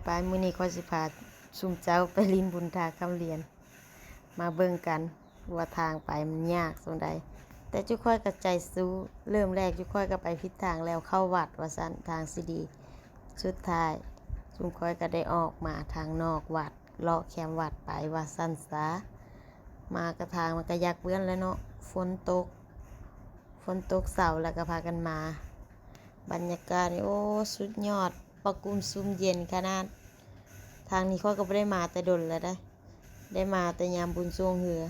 ໄປໆ ມື້ນີ້ຂ້ອຍຊິພາຊຸມເຈົ້າໄປຫຼິ້ນບຸນທ່າຄຳລຽນ ມາເບິ່ງກັນວ່າທາງໄປມັນຍາກສ່ຳໃດ. ແຕ່ຈຸຂ້ອຍກໍໃຈສູ້, ເລີ່ມແລກຈຸຂ້ອຍກໍໄປຜິດທາງແລ້ວ, ເຂົ້າວັດວ່າຊັ້ນ ທາງຊິດີ. ສຸດທ້າຍຊຸມຂ້ອຍກໍໄດ້ອອກມາທາງນອກວັດ, ເລາະແຄມວັດໄປວ່າຊັ້ນຊະ. ມາກະທາງມັນກະຢາກເປື້ອນແຫຼະເນາະ, ຝົນຕົກ ຝົນຕົກເຊົາແລ້ວກະພາກັນມາ. ບັນຍາກາດນີ້ ໂອ້ ສຸດຍອດ, ປາກກຸມຊຸ່ມເຢັນຂະໜາດ. ທາງນີ້ຂ້ອຍກໍບໍ່ໄດ້ມາແຕ່ດົນແລ້ວໃດ໋, ໄດ້ມາແຕ່ຍາມບຸນຊ່ວງເຮືອ.